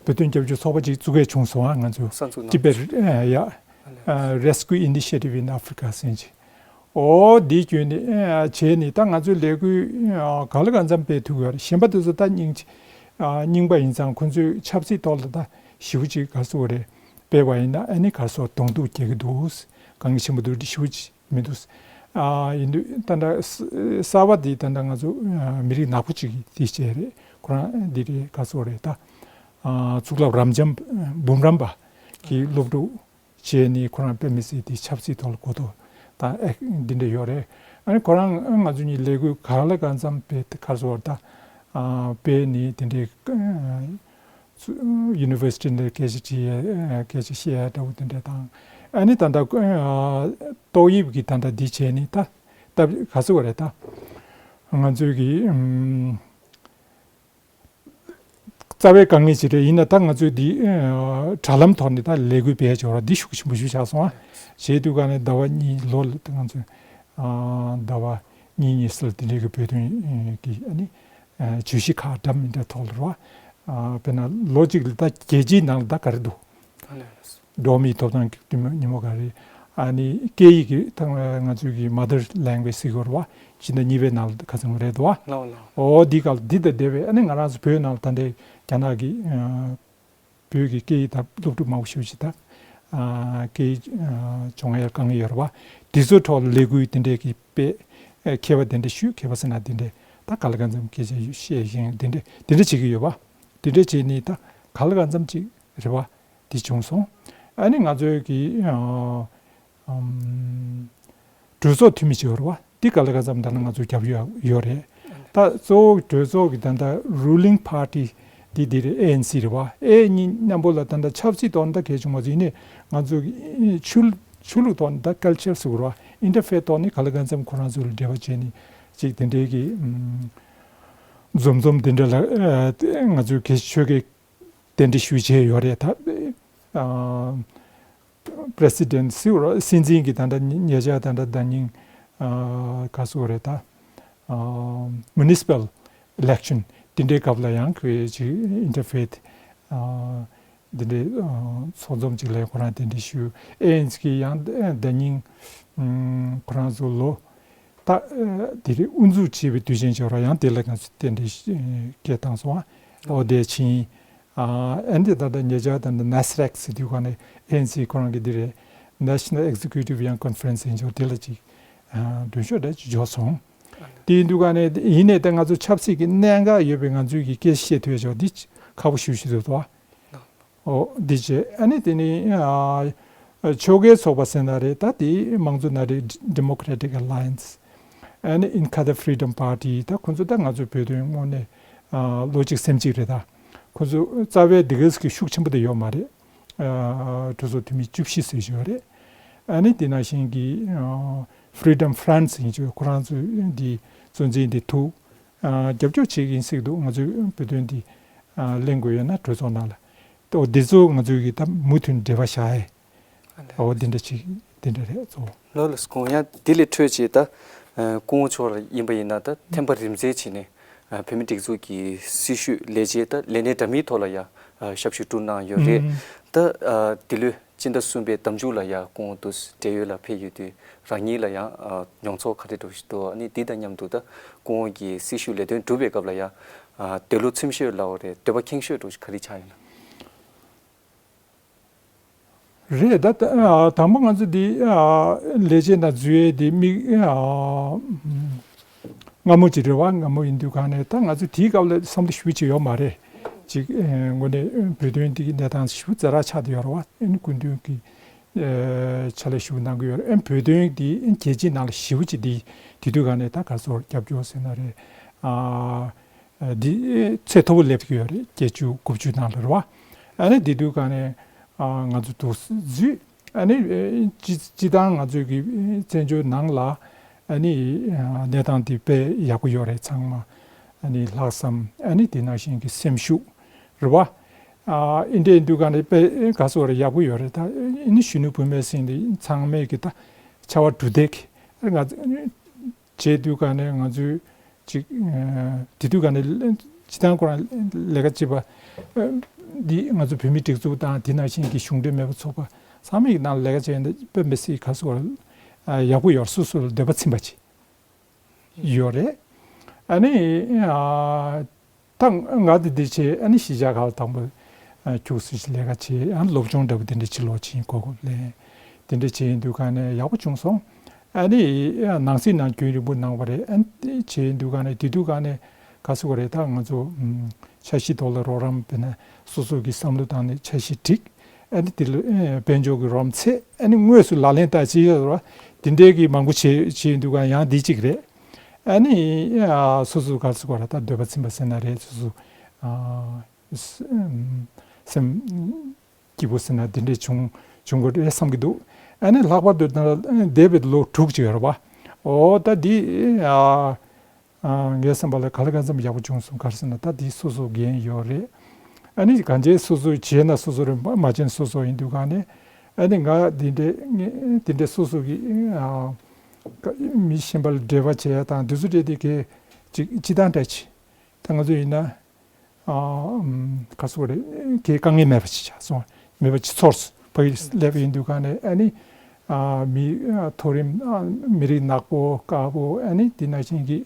བོད་དོན་རྒྱབ་སྐྱོར་ཚོགས་པ་གཅིག་བཙུགས་ཡས་བྱུང་སོང་ཨ་ང་ཚོ་གསར་འཛུགས་གནང་Tibet ཨ་ཡ་ཨ་Rescue Initiative in Africa ཟེར་གྱི། ཨོ་འདི་བརྒྱུད་ནས་ཨ་བྱས་ནས་ད་ང་ཚོའི་ལས་འགུལ་ཨ་ག་ལ་གང་འཚམ་སྤེལ་ཐུབ་ཡོད་རེད། གཞན་པ་དེ་ཚོ་ད་རྙིང་ཨ་རྙིང་པ་ཡིན་ཙང་ཁོ་ཚོའི་ཆབ་སྲིད་ཐོག་ལ་ད་ཞེ་པོ་ཅིག་ག་ཟེར་རེད་སྤེལ་བ་ཡིན་ན་ཨ་ནི་ག་ཟེར་གདོང་ཐུག་སྐྱེ་གི་འདུག་དཀའ་ངལ་ཆེན་པོ་འདུག་ཞེ་པོ་ཅིག་མི་འདུག་ཨ་ཡིན་དུས་ད་ད་གསར་པ་འདི་ད་ད་ང་ཚོ་ཨ་མི་རིགས་ནག་པོ་ཅིག་གི་དེ་བྱས་རེད། ཁོ་རང་འདི་རེད་ག་ཟེར་རེད་ད་ཨ་གཙུག་ལག་རབ་འབྱམས་འབུམ་རམས་པ་གི་སློབ་ཕྲུག་བྱས་ནས་ཁོ་རང་དཔེ་མི་སྲིད་དེ་ཆབ་སྲིད་ཐོག་ལ་གོ་རྟོགས་དང་ཨེ་འདི་འདྲ་ཡོད་རེད། ཨ་ནི་ཁོ་རང་ང་ཚོ་གཉིས་ལས་འགུལ་ག་ལ་གང་འཚམ་སྤེལ་ག་རེ་ཟེར་བ་ད་ཨ་སྤེལ་ནས་དེ་འདྲའི་ཨ་ཚུ་ཡུ་ནི་ཝར་སི་ཊི་འདིར་སྐད་ཆ་དྲིས་ཡས་ཨ་སྐད་ཆ་བཤད་ཡས་འདྲ་བོ་དེ་འདྲ་དང་ཨ་ནི་ད་ལྟ་ཨ་ཏོག་དབྱིབས་ཀྱི་ད་ལྟ་འདི་བྱས་ནས་ད་ད་ག་ཟེར་བ་རེད་ད་ང་ཚོའི་གི་ཨམ། རྩ་བའི་དཀའ་ངལ་ཅིག་རེད། ཡིན་ན་ད་ང་ཚོས་འདི་ཨ་དྲ་ལམ་ཐོག་ནས་ད་ལས་འགུལ་སྤེལ་ཡ་ཅིག་ཡོད་ར་འདི་ཤུགས་ཆེན་པོ་ཞིག་ཆགས་སོང་ཨ། བྱས་དུས་ག་ནས་ཟླ་བ་གཉིས་ལོ་ལ་ད་ང་ཚོས་ཨ་ཟླ་བ་གཉིས་གཉིས་སུ་ལ་དེ་འདྲའི་གི་བོད་དོན་གི་ཨ་ནི་ཨ་བརྗོད་གཞི་ཁག་འདྲ་མི་འདྲ་ཐོག་ལ་ར་ཨ་དཔེར་ན་ལོ་གཅིག་ལ་ད་རྒྱལ་སྤྱིའི་ནང་ལ་ད་ག་རེ་འདུག་འགྲོ་བ་མིའི་ཐོབ་ཐང་གི་ཉིན་མོ་ག་རེ། ཨ་ནི་སྐད་ཡིག་གི་ཐང་ང་ཚོའི་གི་mother language་ཟེར་གྱི་ཡོད་རེད་བ། ཕྱི་ཟླ་གཉིས་པའི་ནང་ལ་ག་ཚོད་རེད་བ། ལའོ་ལའོ། འོ་འདི་ག་ལ་འདི་དང་འབྲེལ་བའི་ཨ་ནི་ང་རང་ཚོ་བོད་ནང་ལ་ད་ལྟའི་རྒྱ་ནག་གི་ཨ་བོད་ཀྱི་སྐད་ཡིག་ད་སློབ་ཕྲུག་མང་པོ་ཞེ་པོ་ཅིག་ད་ཨ་སྐད་ཡིག་ཨ་སྦྱོང་ཡར་དཀའ་ངལ་ཡོད་རེད་བ། འདི་ཚོའི་ཐོག་ལ་ལས་འགུལ་འདི་འདྲའི་གི་དཔེ་ཨ་མཁས་པ་འདི་འདྲ་ཞུ་མཁས་པ་ཟེར་ན་འདི་འདྲ་ད་ག་ལ་གང་འཚམ་སྐད་ཆ་བཤད་བཞིན་འདི་འདྲ་འདི་འདྲ་བྱེད་ཀྱི་ཡོད་བ། འདི་འདྲ་བྱས་ནས་ད་ག་ལ་གང་འཚམ་ཅིག་རེད་བ། དེ་བྱུང་སོང་། ཨ་ནི་ང་ཚོའི་གི་ཨ་ཨམ་གྲོས་ཚོགས་འཐུས་མི་ཅིག་ཡོད་རེད་བ། འདི་ག་ལ་ག་ཙམ་ད་ནི་ང་ཚོ་རྒྱབ་ཡོད་ཡོད་རེད། ད་གཙོ་བོ་གྲོས་ཚོགས་ཀྱི་ད་ལྟ་ruling party་འདི་འདི་རེད། ཨེ་ཨེན་སི་རེད་བ། ཨེ་གཉིས་མཉམ་པོ་ལ་ད་ལྟ་ཆབ་སྲིད་ཐོག་ནས་ད་གལ་བྱུང་བ་ཟིན་ནས་ང་ཚོ་གི་ཆོས་ཆོས་ལུགས་ཐོག་ནས་ད་culture་ཟེར་དགོས་རེད་བ། interfaith་ཐོག་ནས་ག་ལ་ག་ཙམ་ཁོ་རང་ཚོ་ལ་འབྲེལ་བ་བྱས་ནས་ཅིག་དེ་འདྲའི་གི་ཨམ་འཛོམས་འཛོམས་དེ་འདྲ་ལ་ཨ་ང་ཚོའི་གི་ཆོས་ཀྱི་གདན་འདྲེན་ཞུས་བྱས་ཡོད་རེད་ད། ཨ་president་སྲིད་སྲིད་འཛིན་གྱི་ད་ལྟ་ཉེ་ཆར་ད་ལྟ་ཟླ་ཉིན་ཨ་ག་སོ་རེད་ད། ཨ་municipal election་དེ་འདྲའི་སྐབས་ལ་ཡང་ཁོས་ཅིག་interfaith་ཨ་དེ་འདྲའི་ཨ་ཚོགས་འཛོམས་ཅིག་ལ་ཁོ་རང་གདན་འདྲེན་ཞུས། ཨེ་ཨེན་སི་གི་ཡང་ཟླ་ཉིན་ཨ་ཁོ་རང་ཚོ་ལོ། ད་ཨ་དེ་རིང་དབུ་འཛུགས་བྱས་པའི་དུས་ཆེན་ཅིག་ཡོད་ར། ཡང་དེ་ལ་ང་ཚོ་རྟེན་འབྲེལ་སྐྱེལ་བཏང་སོང་ཨ། འོ་དེ་ཕྱིན་ཨ་ཨ་འདི་ད་ལྟ་ཉེ་ཆར་ད་ནེ་སི་རེག་ཟེར་དུས་ག་ནས་ཨེ་ཨེན་སི་ཁོ་རང་གི་འདི་རེད། National Executive Young Conference་ཡིན་ཆོག་དེ་ལ་ཅིག་ཨ་མགྲོན་ཤོག་འདྲ་ཅིག་འབྱོར་སོང་། དེ་ཡིན་དུས་ག་ནས་ཡིན་ནས་ད་ང་ཚོ་ཆབ་སྲིད་ཀྱི་གནད་འགག་ཡོད་པའི་ང་ཚོའི་གི་སྐད་ཆ་བཤད་ཐུབ་ཡ་ཆོག་འདི་ཁག་པོ་ཞེ་པོ་ཞིག་འདུག་ད། ཨོ་འདི་བྱས་ཨ་ནི་དེ་ནི་ཨ་ཨ་ཕྱོགས་འགལ་ཚོགས་པ་ཟེར་ན་རེད། ད་དེ་དམངས་གཙོ་ན་རེད། Democratic Alliance་ཨ་ནི་Inkatha Freedom Party་ད་ཁོ་ཚོ་ད་ང་ཚོའི་བོད་དོན་དངོས་གནས་ཨ་བློ་གཅིག་སེམས་གཅིག་རེད། ད་ཁོ་ཚོ་རྩ་བའི་འདི་ག་ཟིག་གི་ཤུགས་ཆེན་པོ་དེ་ཡོད་མ་རེད། ཨ་གྲོས་ཚོགས་འཐུས་མི་བཅུ་བཞི་ཟེར་བཞིན་ཡོད་རེད། ཨ་ནི་དེ་ནང་བཞིན་གྱི་ཨ་Freedom Fronts་ཡིན་ཆོག་ཁོ་རང་ཚོའི་འདི་གཙོ་འཛིན་འདི་ཐུག་ཨ་རྒྱབ་སྐྱོར་བྱེད་ཀྱི་ཡིན་ཟེར་གྱི་འདུག་ང་ཚོའི་བོད་དོན་འདི་ཨ་གླེང་དགོས་ཡོད་ན་གྲོས་ཚོགས་ནང་ལ། ཨོ་འདི་ཚོ་ང་ཚོའི་གི་ད་མུ་མཐུད་འབྲེལ་བ་བཞག་ཡས། ཨོ་འདི་འདྲ་ཅིག་འདི་འདྲ་རེད་གཙོ་བོ། ལགས་ལགས་སོ། ཡང་འདི་ལས་འཕྲོས་བྱས་ད་ཨ་སྐུ་ངོ་མཆོག་ལ་ཡིན་པ་ཡིན་ན་ད་ཐེམ་པ་རིམ་འཛེགས་བྱས་ནས་ཨ་བོད་མི་སྒྲིག་འཛུགས་ཀྱི་སྲི་ཞུ་ལས་བྱེད་ད་ལས་གནས་འདྲ་མིན་ཐོག་ལ་ཡང་ཨ་ཞབས་ཞུ་བསྐྲུན་གནང་ཡོད་རེད། ཨུམ། ད་ཨ་འདི་ལོའི་སྤྱི་ཟླ་གསུམ་པའི་ཟླ་མཇུག་ལ་ཡང་སྐུ་ངོ་དུ་བགྲེས་ཡོལ་ལ་ཕེབས་ཡོད་དུས་རང་ཉིད་ལ་ཡང་ཨ་མྱོང་ཚོར་ག་རེ་འདྲ་ཞིག་འདུག་ཨ་ནི་འདི་དང་མཉམ་དུ་ད་སྐུ་ངོ་གི་སྲི་ཞུ་ལས་དོན་སྒྲུབ་པའི་སྐབས་ལ་ཡང་ཨ་འདོད་བློ་ཚིམ་ཤོས་ལབ་དགོས་རེད། འདོད་པ་ཁེངས་ཤོས་འདྲ་ཞིག་ག་རེ་ཆགས་ཡོད་ན། རེད་ད། ད་ཨ་དང་པོ་ང་ཚོ་འདི་ཨ་ལས་བྱེད་ནང་འཛུལ་ཡས་འདི་མིག་ཨ་སྔ་མོ་ཅིག་རེད་བ། སྔ་མོ་ཡིན་དུས་ག་ནས་ད་ང་ཚོ་དེའི་སྐབས་ལ་བསམ་བློ་ཞེ་པོ་ཅིག་ཡོད་མ་རེད། ཅིག་ཨ་དངོས་གནས་བོད་དོན་འདི་གི་གནས་སྟངས་ཞེ་པོ་ཛ་དྲག་ཆགས་བསྡད་ཡོད་རེད་བ། ཨ་ནི་སྐུ་མདུན་གྱི་ཨ་ཕྱག་ལས་ཞེ་པོ་གནང་གི་ཡོད་རེད། ཨ་ནི་བོད་དོན་འདི་ཨ་ནི་རྒྱལ་སྤྱིའི་ནང་ལ་ཞེ་པོ་ཅིག་འདི་དེ་དུས་ག་ནས་ད་ག་ཚོད་རྒྱབ་སྐྱོར་ཟེར་ན་རེད། ཨ། འདི་ཚད་མཐོ་པོ་སླེབས་ཀྱི་ཡོད་རེད། བརྒྱད་ཅུ་དགུ་བཅུ་ནང་ལ་རེད་བ། ཨ་ནི་འདི་དུས་ག་ནས་ཨ་ང་ཚོ་འདུག་འཛུལ། ཨ་ནི་སྤྱི་སྤྱི་བཏང་ང་ཚོའི་གི་བཙན་བྱོལ་ནང་ལ་ཨ་ནི་གནས་སྟངས་འདི་དཔེ་ཡག་པོ་ཡོད་རེད། ཚང་མ་ཨ་ནི་ལྷག་བསམ་ཨ་ནི་དེ་ནང་བཞིན་གྱི་སེམས་ཤུགས་རེད་བ། ཨ་འདི་འདྲའི་དུས་ག་ནས་དཔེ་ག་ཚོད་རེད་ཡག་པོ་ཡོད་རེད། ད་ཨ་ནི་གཞོན་ནུ་བུད་མེད་ཟེར་འདི་ཚང་མས་གི་ད་ཕྱར་བ་གྲུ་འདེགས་ང་བྱས་དུས་ག་ནས་ང་ཚོའི་ཅིག་ཨ་དེ་དུས་ག་ནས་སྤྱི་བཏང་ཁོ་རང་ལས་ཀ་བྱེད་པ་ཨ་འདི་ང་ཚོ་བོད་མིའི་སྒྲིག་འཛུགས་དང་དེ་ནང་བཞིན་གྱི་གཞུང་འབྲེལ་མེད་པ་ཚོགས་པ་ཚང་མའི་ནང་ལས་ཀ་བྱས་ནས་དཔེ་མི་སྲིད་ག་ཚོད་ཨ་ཡག་པོ་ཡོད། སོ་སོ་ལ་འདོད་པ་ཚིམ་པ་ཅིག་ཡོད་རེད། ཨ་ནི་ཨ། ད་ང་འདི་འདི་བྱས་ཨ་ནི་གཞིས་ཆགས་ཁག་ལ་དང་པོ་ཨ་ཁྱུག་ཙམ་ཞིག་ལས་ཀ་བྱས། ཨ་ནི་སློབ་སྦྱོང་འདྲ་པོ་དེ་འདྲ་ཅིག་ལོག་ཕྱིན་གོ་སྐབས་ལེན། དེ་འདྲ་བྱས་ཡིན་དུས་ག་ནས་ཡག་པོ་བྱུང་སོང་། ཨ་ནི་ཨ་ནང་སྲིད་ནང་རྒྱུན་རིང་པོ་གནང་བ་རེད། ཨ་ནི་དེ་བྱས་ཡིན་དུས་ག་ནས་དེ་དུས་ག་ནས་ག་ཟེར་དགོས་རེད། ད་ང་ཚོ་ཨམ་འཆར་གཞི་ཐོག་ལ་རོགས་རམ་དཔེར་ན་སོ་སོ་གི་བསམ་བློ་བཏང་ནས་འཆར་གཞི་བསྒྲིགས། ཨ་ནི་དེ་ལ་ཨེ་དཔལ་འབྱོར་གྱི་རོགས་ཚད་ཨ་ནི་དངོས་སུ་ལག་ལེན་བསྟར་བྱེད་ཡོད་ར། དེ་འདྲའི་གི་མང་པོ་བྱེད་བྱེད་འདུག་ག་ཡང་འདི་གཅིག་རེད། ཨ་ནི་ཨ་སོ་སོ་ག་རེ་ཟེར་དགོས་ར། ད་འདོད་པ་ཚིམ་པ་ཟེར་ན་རེད། སོ་སོ་ཨ་སེམས་སྐྱིད་པོ་ཟེར་ན་འདི་འདྲས་བྱུང་བྱུང་དགོས་རེད་བསམ་གྱི་འདུག་ཨ་ནི་ལྷག་པར་དུ་ད་འདས་པའི་ལོ་དྲུག་ཅིག་ཡོད་རེད་བ། འོ་ད་འདི་ཨ། ཨ་ངའི་བསམ་པ་ལ་ག་ལ་གང་འཚམ་ཡག་པོ་བྱུང་སོང་། ག་རེ་ཟེར་ན་ད་འདི་སོ་སོ་འགན་ཡོད་རེད། ཨ་ནི་གང་བྱས་སོ་སོས་བྱས་ན་སོ་སོ་རེད། མ་བྱས་ན་སོ་སོ་ཡིན་དུས་གང་ནས། ཨ་ནི་ང་འདི་འདྲས་ངས་འདི་འདྲས་སོ་སོ་གི་ཨ་མི་གཞན་པ་ལ་འབྲེལ་བ་བྱས་ཡ་དང་འདི་ཚོ་འདྲས་དེ་གས་ཅིག་སྤྱི་བཏང་འདྲ་ཅིག་ད་ང་ཚོ་ཡིན་ན། ཨ་ཨམ་ག་སོ་རེད། གའི་དཀའ་ངལ་མེད་པ་ཅིག་ཆགས་སོང་། མེད་པ་ཅིག་ཚོར་སོང་། ཕ་གི་སླེབས་ཡིན་དུས་ག་ནས་ཨ་ནི་ཨ་མི་ཨ་མཐོ་རིམ་ཨ་མི་རིགས་ནག་པོ་དཀར་པོ་ཨ་ནི་དེ་ནང་བཞིན་གྱི་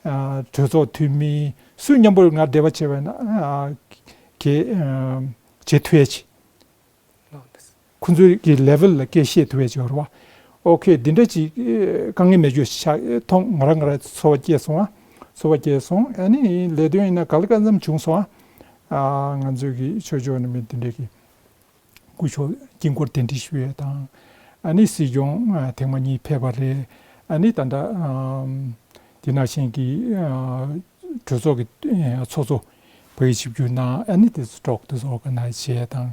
ཨ་གྲོས་ཚོགས་འཐུས་མི་སུ་མཉམ་པོར་ང་འབྲེལ་བ་བྱས་པ་ན་ཨ་གའི་ཨ་བྱེད་ཐུབ་ཡ་ཅིག་ཁོ་ཚོའི་གི་ལེ་ཝལ་ལ་སྐད་བཤད་ཐུབ་པའི་ཅིག་ཡོད་རེད་བ། ཨོ་ཁེ། འདི་འདྲ་ཅིག་དཀའ་ངལ་མེད་རྒྱུ་ཆགས་མཐོང་། ང་རང་ང་རང་ཚོར་བ་སྐྱེས་སོང་ཨ། ཚོར་བ་སྐྱེས་སོང་། ཨ་ནི་ལས་དོན་ཡིན་ན་ག་ལ་གང་འཚམ་བྱུང་སོང་ཨ། ང་ཚོའི་གི་ཆོས་ཕྱོགས་ནས་མི་འདི་འདྲ་གི་སྐུ་ཞབས་དཀྱིལ་འཁོར་གདན་འདྲེན་ཞུ་ཡས་དང་། ཨ་ནི་སྲིད་སྐྱོང་ཐེངས་མ་གཉིས་ཕེབས་པ་རེད། ཨ་ནི་ད་ལྟ་དེ་ནང་བཞིན་གི་གྲོས་ཚོགས་ཀྱི་ཚོགས་གཙོ་བོད་ཀྱི་ཆིབས་བསྒྱུར་གནང་། ཨ་ནི་དེ་ཚོ་གྲོགས་དེ་ཚོ་ཨོར་ག་ནའི་ཛི་བྱས་དང་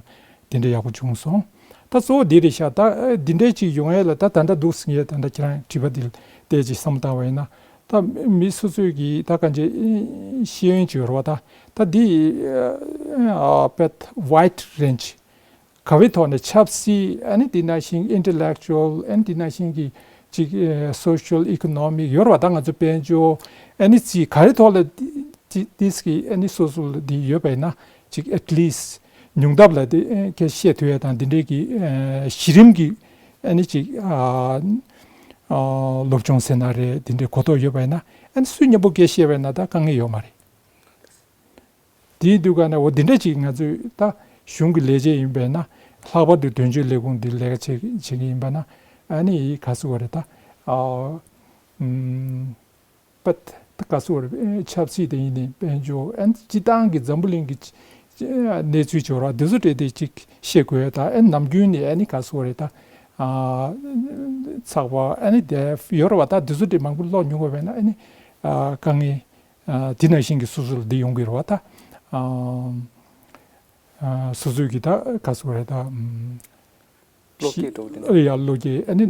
དེ་འདྲ་ཡག་པོ་བྱུང་སོང་། ད་གཙོ་བོ་འདི་རེད་ཤག་ད་འདི་འདྲ་ཅིག་ཡོང་ཡས་ལ་ད་ད་ལྟ་འདུག་ཟེར་ངས་ད་ལྟ་ཁྱེད་རང་དྲི་བ་འདི་ལ་བལྟས་ཅིག་བསམ་བློ་བཏང་བ་ཡིན་ན། ད་མི་སོ་སོའི་གི་ད་གང་ཅི་ཤེས་ཡོན་ཅིག་ཡོད་རེད་བ། ད་ད་འདི་ཨ་དཔེ་wide range ག་བའི་ཐོག་ནས་ཆབ་སྲིད། ཨ་ནི་དེ་ནང་བཞིན་intellectual། ཨ་ནི་དེ་ནང་བཞིན་གྱི་ཅིག་ཨེ་social economic ཡོད་རེད་བ། ད་ང་ཚོ་དཔལ་འབྱོར་ཨ་ནི་རྩིས་ག་རེ་ཐོག་ལ་དེ་དེ་གི་ཨ་ནི་སོ་སོ་ལ་དེ་ཡོད་པ་ཡིན་ན་ཅིག་at least ཉུང་མཐའ་ལ་དེ་ཨེ་སྐད་བཤད་ཐུབ་ཡ་དང་དེ་འདྲའི་གི་ཨེ་གཞི་རིམ་གྱི་ཨ་ནི་ཅིག་ཨ་ཨ་སློབ་སྦྱོང་ཟེར་ན་རེད། དེ་འདྲའི་གོ་རྟོགས་ཡོད་པ་ཡིན་ན་ཨ་ནི་སུ་མཉམ་པོ་སྐད་བཤད་པ་ཡིན་ན་ད་དཀའ་ངལ་ཡོད་མ་རེད། དེའི་དུས་ག་ནས་འོ་འདི་འདྲ་ཅིག་ང་ཚོས་ད་གཞུང་གི་ལས་བྱེད་ཡིན་པས་ན། ལྷག་པར་དུ་དོན་གཅོད་ལས་ཁུངས་འདིར་ལས་ཀ་བྱེད་བྱེད་མཁན་ཡིན་པ་ན། ཨ་ནི་ག་ཟེར་བ་རེད་ད། ཨ་ཨམ་པད་ད་ག་ཟེར་བ་རེད། ཨེ་ཆབ་སྲིད་དེ་ཡིན་ནའི་དཔལ་འབྱོར། ཨ་ནི་སྤྱི་བཏང་གི་འཛམ་བུ་གླིང་གི་ཅི་གནས་ཚུལ་ཅིག་ཡོད་རེད་བ། འདི་ཚོ་འདྲ་དེ་ཅིག་ཤེས་དགོས་ད། ཨ་ནི་ནམ་རྒྱུན་ནས་ཨ་ནི་ག་ཟེར་བ་རེད་ད། ཨ་ཚགས་པ་ཨ་ནི་དེ་ཡོད་རེད་བ། ད་འདི་ཚོ་འདྲ་མང་པོ་ཀློག་མྱོང་བ་བས་ན་ཨ་ནི་ཨ་དཀའ་ངལ། ཨ་དེ་ནང་བཞིན་གྱི་སོ་སོ་ལ་འདི་ཡོང་གི་རེད་བ་ད། ཨ་ཨ་སོ་སོའི་གི་ད་ག་ཟེར་བ་རེད་ད། ཨམ་བློ་སྐྱེད་འགྲོ་གི་འདུག་ཨ་ཡ་བློ་སྐྱེད། ཨ་ནི་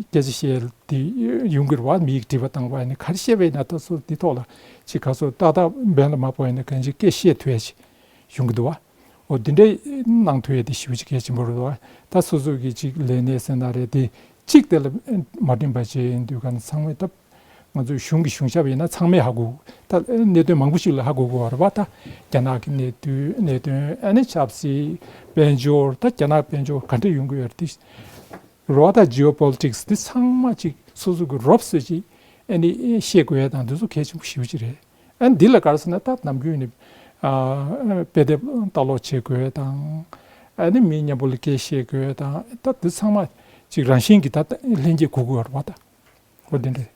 སྐད་ཆ་བཤད་དེ་ཡོང་གི་རེད་བ། མི་ཡིག་དྲི་བ་བཏང་བ་ཡིན་ན་ག་རེ་བཤད་པ་ཡིན་ན་ད་སོ་འདི་ཐོག་ལ་ཅིག་ག་ཟེར་ཏག་ཏག་འབེན་ལ་མ་ཕོག་ཡིན་ན་གང་ཅི་སྐད་བཤད་ཐུབ་ཡ་ཅིག་ཡོང་གི་འདུག་བ། འོ་འདི་འདྲའི་གནང་ཐུབ་ཡ་དེ་ཞེ་པོ་ཅིག་གལ་ཆེན་པོ་རེད་བ། ད་སོ་སོ་གི་ཅིག་ལས་གནས་ཟེར་ན་རེད། དེ་གཅིག་དེ་ལ་མ་འགྲིམ་པ་བྱས་ཡིན་དུས་ག་ནས་ཚང་མས་ད། ང་ཚོའི་གཞུང་གི་གཞུང་ཞབས་ཡིན་ན་ཚང་མས་ཧ་གོ། ད་གནད་དོན་མང་པོ་ཞིག་ལ་ཧ་གོ་དགོས་པ་རེད་བ། ད་རྒྱ་ནག་གི་གནད་དོན་གནད་དོན་ཨ་ནི་ཆབ་སྲིད། དཔལ་འབྱོར། ད་རྒྱ་ནག་དཔལ་འབྱོར་ག་འདྲ་ཡོང་གི་ཡོད་རེད་དེ། རེད་བ། ད་geopolitics་དེ་ཚང་མ་ཅིག་སོ་སོ་གི་རོབ་ཙམ་ཅིག་ཨ་ནི་ཤེས་དགོས་ཡ་དང་འདི་ཚོ་གལ་ཆེན་པོ་ཞེ་པོ་ཅིག་རེད། ཨ་ནི་འདི་ལ་ག་རེ་ཟེར་ན་ད་ནམ་རྒྱུན་ནས་ཨ་དཔེ་དེབ་ལྟ་ཀློག་བྱེད་དགོས་དང་། ཨ་ནི་མི་མཉམ་པོ་ལ་སྐད་བཤད་དགོས་དང་། ད་འདི་ཚང་མ་ཅིག་རང་བཞིན་གྱིས་ད་ལྷན་སྐྱེས་དགོས་དགོས་པ་རེད་བ་ད། འོ་དེ་འདྲ།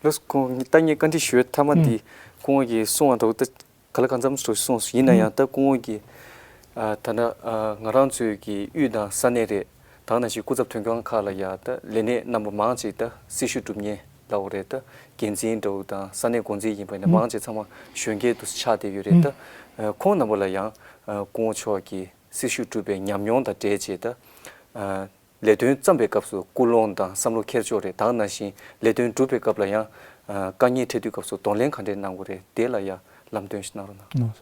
ལགས་སོ། ཁོང་ད་ངས་བཀའ་འདྲི་ཞུ་ཐ་མ་ཨུམ། འདི་ཁོང་གིས་གསུངས་པ་འདྲ་བོ་ད་ག་ལ་གང་འཚམ་ཞིག་གསུངས་སོང་། ཡིན་ན་ཡང་ཨུམ། ད་ཁོང་གིས་ཨ་ད་ལྟ་ཨ་ང་རང་ཚོའི་གི་དབུས་དང་ས་གནས་རེད། ད་ག་ནང་བཞིན་སྐུ་ཚབ་དོན་ཁང་ཁག་ལ་ཡ་ད་ལས་སྣེ་རྣམ་པ་མང་ཅིག་ད་སྲི་ཞུ་སྒྲུབ་མཁན་ལབ་དགོས་རེད། ད་འགན་འཛིན་འདྲ་བོ་དང་ས་གནས་འགོ་འཛིན་ཡིན་པ་ཡིན་ན་ཨུམ། མང་ཆེ་ཚང་མ་གཞོན་སྐྱེས་དེ་ཚོ་ཆགས་བསྡད་ཡོད་རེད། ཨུམ། ད་ཨ་ཁོང་རྣམ་པ་ལ་ཡང་ཨ་སྐུ་ངོ་མཆོག་གིས་སྲི་ཞུ་སྒྲུབ་པའི་ཉམས་མྱོང་དང་འབྲེལ་བྱས་ད་ཨ་ལས་དོན་བརྩམས་པའི་སྐབས་སུ་སྐུལ་སློང་དང་བསམ་བློ་འཁྱེར་ཕྱོགས་རེད། ད་ག་ནང་བཞིན་ལས་དོན་སྒྲུབ་པའི་སྐབས་ལ་ཡང་ཨ་དཀའ་ངལ་འཕྲད་དུས་སྐབས་སུ་གདོང་ལེན་ག་འདྲས་གནང་དགོས་རེད། དེ་ལ་ཡང་ལམ་སྟོན་ཞིག་གནང་རོགས་གནང་།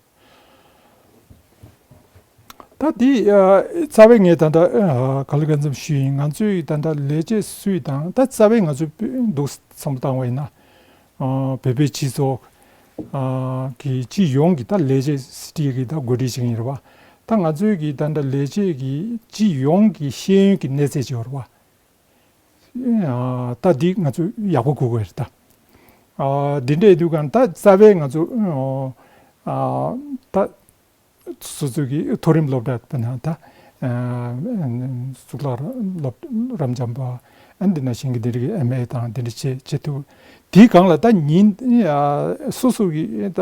ད་འདི་ཨ་རྩ་བའི་ངས་ད་ལྟ་ཨ་ག་ལ་གང་འཚམ་ཞུས་ཡིན། ང་ཚོའི་ད་ལྟ་ལས་བྱེད་སུས་དང་ད་རྩ་བའི་ང་ཚོའི་འདུག་བསམ་བློ་བཏང་བ་ཡིན་ན། ཨ་བོད་པའི་སྤྱི་ཚོགས་ཨ་གི་སྤྱི་ཡོངས་ཀྱི་ད་ལས་བྱེད་སི་ཊི་གི་ད་འགོ་ཁྲིད་བྱེད་མཁན་རེད་བ། ད་ང་ཚོའི་གི་ད་ལྟ་ལས་བྱེད་ཀྱི་སྤྱི་ཡོངས་ཀྱི་ཤེས་ཡོན་གྱི་གནས་ཚད་ཅིག་ཡོད་རེད་བ། ཨ་ད་འདི་ང་ཚོ་ཡག་པོ་དགོས་ཀྱི་རེད་ད། ཨ་འདི་འདྲའི་དུས་གང་ད་རྩ་བའི་ང་ཚོ་ཨ་ད། སོ་སོ་གི་མཐོ་རིམ་སློབ་གྲྭ་དཔེར་ན་ད་ཨ་གཙུག་ལག་སློབ་རབ་འབྱམས་པ། ཨ་འདི་ནང་བཞིན་གྱི་འདི་རིགས་ཨེམ་ཨེ་དང་འདི་འདྲ་བྱེད་བྱེད་ཐུབ། དེའི་སྒང་ལ་ད་ཉིན་ཨ་སོ་སོ་གི་ད་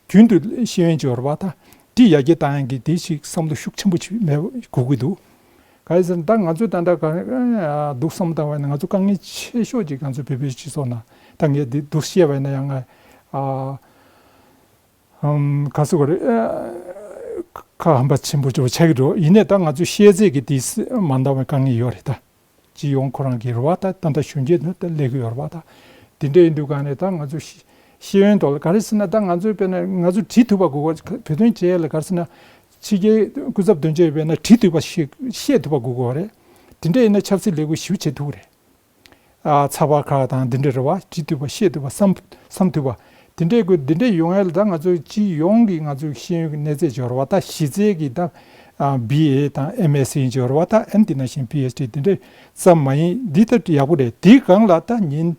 རྒྱུན་དུ་ཤེས་ཡོན་སྦྱོར་བ་ད་ འདི་ཡར་རྒྱས་བཏང་ཡག་གི་དེ་ཞིག་བསམ་བློ་ཤུགས་ཆེན་པོ་ཞིག་མེད་དགོས་ཀྱི་འདུག་ག་རེ་ཟེར་ན་ད་ང་ཚོས་ད་ལྟ་ག་འདུག་བསམ་བཏང་བ་ཡིན་ན་ང་ཚོ་དཀའ་ངལ་ཆེ་ཤོས་ཅིག་ང་ཚོ་བོད་པའི་སྤྱི་ཚོགས་ནང་ད་ངས་འདི་འདུག་བཤད་པ་ཡིན་ན་ཡང་ང་ཨ། ཨམ། ག་ཟེར་དགོས་རེད། ཨ། ཁ་ཧམ་པ་ཆེན་པོ་ཅིག་ཆགས་ཀྱི་འགྲོ། ཡིན་ནའི་ད་ང་ཚོའི་ཤེས་ཚད་ཀྱི་དེ་མ་འདང་བའི་དཀའ་ངལ་ཡོད་རེད་ད། སྤྱི་ཡོངས་ཁོ་རང་གི་རེད་བ་ད། ད་ལྟ་གཞོན་སྐྱེས་ནི་ད་སླེབས་ཀྱི་ཡོད་རེད་བ་ད། དེ་འདྲ་ཡིན་དུས་ག་ནས་ད་ང་ཚོ་ཤེས་ཤེས་ཡོན་ཐོག་ལ་ག་རེ་ཟེར་ན་ད་ང་ཚོའི་དཔེར་ན་ང་ཚོ་བྲིས་ཐུབ་པ་དགོས་གོ། བོད་དོན་བྱེད་ཡས་ལ་ག་རེ་ཟེར་ན་ཕྱི་རྒྱལ་སྐུ་ཚབ་དོན་གཅོད་དཔེར་ན་བྲིས་ཐུབ་པ་ཤེས་ཤེས་ཐུབ་པ་དགོས་གོ་རེད། དེ་འདྲ་ཡིན་ན་ཆབ་སྲིད་ལས་འགུལ་ཞེ་པོ་བྱེད་ཐུབ་རེད། ཨ། ཚགས་པར་ཁག་དང་འདི་འདྲ་རེད་བ། བྲིས་ཐུབ་པ་ཤེས་ཐུབ་པ་བསམ་བསམ་ཐུབ་པ། དེ་འདྲའི་དགོས། འདི་འདྲའི་ཡོང་ཡ་ལ་ད་ང་ཚོའི་སྤྱི་ཡོངས་ཀྱི་ང་ཚོའི་ཤེས་ཡོན་གྱི་གནས་ཚད་འབྱོར་བ་ད་གཞི་རྩའི་གི་ད་ཨ། བི་ཨེ་དང་ཨེམ་ཨེས་ཡིན་འབྱོར་བ་ད་ཨན་དེ་ནང་བཞིན་པི་ཨེཆ་ཌི་འདི་འདྲའི་ཙམ་མ་ཡིན། འདི་ལྟར་ཡག་པོ་རེད། དེའི་སྒང་ལ་ད་ཉིན་